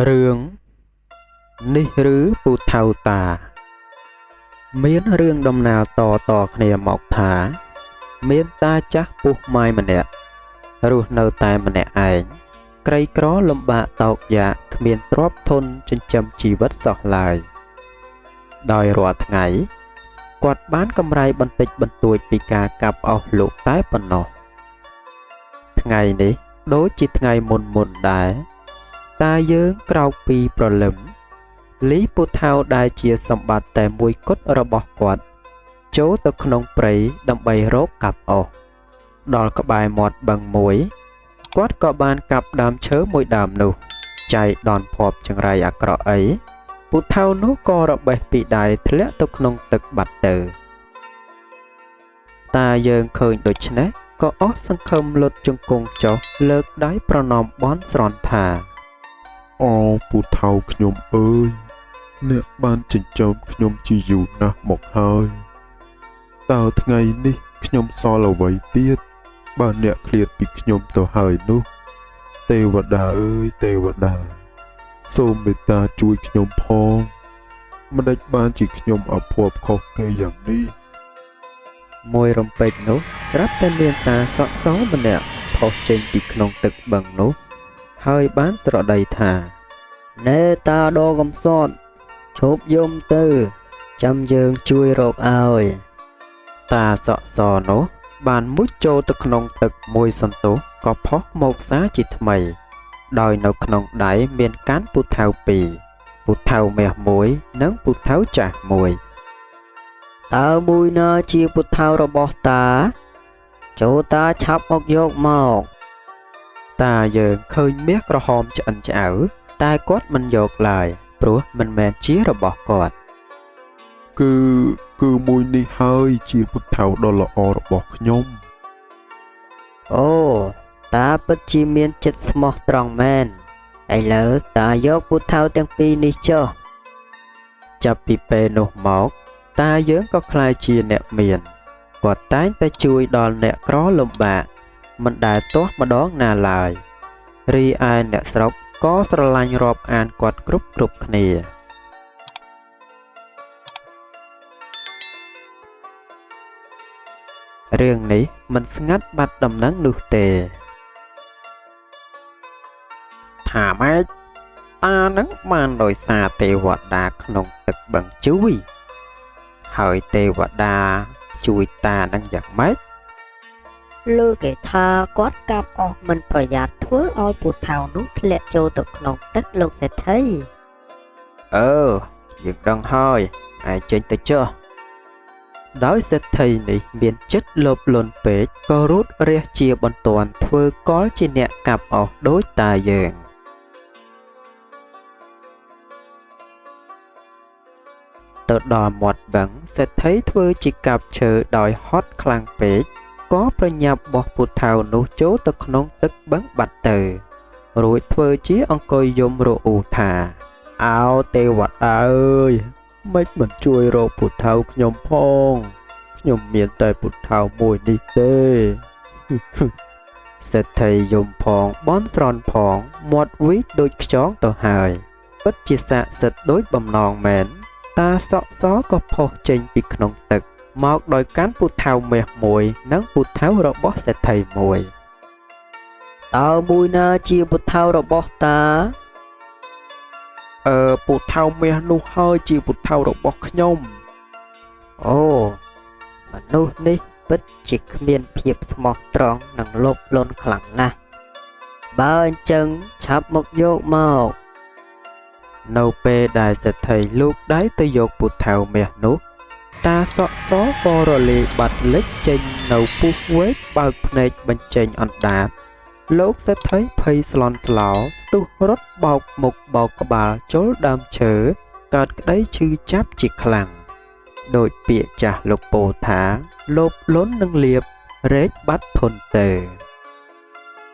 រឿងនេះឬពូថៅតា មានរឿងដំណាលតតគ្នាមកថា មានតាចាស់ពោះម៉ាយម្នាក់រស់នៅតែម្នាក់ឯងក្រីក្រលំបាកតោកយ៉ាកគ្មានទ្រព្យធនចិញ្ចឹមជីវិតសោះឡើយដោយរាល់ថ្ងៃគាត់បានកម្រៃបន្តិចបន្តួចពីការកាប់អស់លោកតែប៉ុណ្ណោះថ្ងៃនេះដូចជាថ្ងៃមុនមុនដែរតាយើងក្រោកពីព្រលឹមលីពូថៅដែលជាសម្បត្តិតែមួយគត់របស់គាត់ចូលទៅក្នុងព្រៃដើម្បីរកកាប់អស់ដល់ក្បែរមាត់បឹងមួយគាត់ក៏បានកាប់ដើមឈើមួយដើមនោះចៃដនភ័ព្វចង្រៃអាក្រក់អីពូថៅនោះក៏របេះពីដៃធ្លាក់ទៅក្នុងទឹកបាត់ទៅតាយើងឃើញដូច្នេះក៏អស់សង្ឃឹមលុតជង្គង់ចុះលើកដៃប្រណម្យបន់ស្រន់ថាអូពូថៅខ្ញុំអើយអ្នកបានចិញ្ចឹមខ្ញុំជាយូរណាស់មកហើយតើថ្ងៃនេះខ្ញុំសល់អ្វីទៀតបើអ្នកឃ្លាតពីខ្ញុំទៅហើយនោះទេវតាអើយទេវតាសូមមេត្តាជួយខ្ញុំផងមិនដេចបានជាខ្ញុំអភ័ព្វខុសគេយ៉ាងនេះមួយរំពេចនោះស្រាប់តែមានតាសក់សម្នាក់ផុសចេញពីក្នុងទឹកបឹងនោះហើយបានស្រដីថាណែតាដ៏កំសត់ឈប់យំទៅចាំយើងជួយរកឲ្យតាសក់សនោះបានមុជចូលទៅក្នុងទឹកមួយសន្ទុះក៏ផុសមកសាជាថ្មីដោយនៅក្នុងដៃមានកាន់ពូថៅពីរពូថៅមាសមួយនិងពូថៅចាស់មួយតើមួយណាជាពូថៅរបស់តាចូលតាឆាប់មកយកមកតាយើងឃើញមាសក្រហមឆ្អិនឆ្អៅតែគាត់មិនយកឡើយព្រោះមិនមែនជារបស់គាត់គឺមួយនេះហើយជាពូថៅដ៏ល្អរបស់ខ្ញុំអូតាពិតជាមានចិត្តស្មោះត្រង់មែនឥឡូវតាយកពូថៅទាំងពីរនេះចុះចាប់ពីពេលនោះមកតាយើងក៏ក្លាយជាអ្នកមានគាត់តែងតែជួយដល់អ្នកក្រលំបាកមិនដែលទាស់ម្ដងណាឡើយរីឯអ្នកស្រុកក៏ស្រឡាញ់រាប់អានគាត់គ្រប់គ្នារឿងនេះមិនស្ងាត់បាត់ដំណឹងនោះទេថាម៉េចតានឹងបានដោយសារទេវតាក្នុងទឹកបឹងជួយហើយទេវតាជួយតានឹងយ៉ាងម៉េចលើគេថាគាត់កាប់អស់មិនប្រយ័ត្នធ្វើឲ្យពូថៅនោះធ្លាក់ចូលទៅក្នុងទឹកលោកសេដ្ឋីអឺយើងដឹងហើយឯងចេញទៅចុះដោយសេដ្ឋីនេះមានចិត្តលោភលន់ពេកក៏រូតរះជាបន្ទាន់ធ្វើកលជាអ្នកកាប់អស់ដូចតាយើងទៅដល់មាត់បឹងសេដ្ឋីធ្វើជាកាប់ឈើដោយហត់ខ្លាំងពេកក៏ប្រញាប់បោះពូថៅនោះចូលទៅក្នុងទឹកបឹងបាត់ទៅរួចធ្វើជាអង្គុយយំរអ៊ូថាអោទេវតាអើយមិនមិនជួយរកពូថៅខ្ញុំផងខ្ញុំមានតែពូថៅមួយនេះទេសេដ្ឋីយំផងបន់ស្រន់ផងមាត់វីចដូចខ្យងទៅហើយពិតជាស័ក្តិសិទ្ធិដូចបំណងមែនតាសក់សក៏ផុសចេញពីក្នុងទឹកមកដោយកាន់ពូថៅមាសមួយនិងពូថៅរបស់សេដ្ឋីមួយតើមួយណាជាពូថៅរបស់តាពូថៅមាសនោះហើយជាពូថៅរបស់ខ្ញុំអូមនុស្សនេះពិតជាគ្មានភាពស្មោះត្រង់និងលោភលន់ខ្លាំងណាស់បើអញ្ចឹងឆាប់មកយកមកនៅពេលដែលសេដ្ឋីលូកដៃទៅយកពូថៅមាសនោះតាសក់សក៏រលាយបាត់លេចចេញនៅពុះវែកបើកភ្នែកបញ្ចេញអណ្ដាតលោកសេដ្ឋីភ័យស្លន់ស្លោស្ទុះរត់បោកមុខបោកក្បាលចូលដើមឈើកើតក្តីឈឺចាប់ជាខ្លាំងដោយពាក្យចាស់លោកពោលថាលោភលន់នឹងលាភរែកបាត់ធនទៅ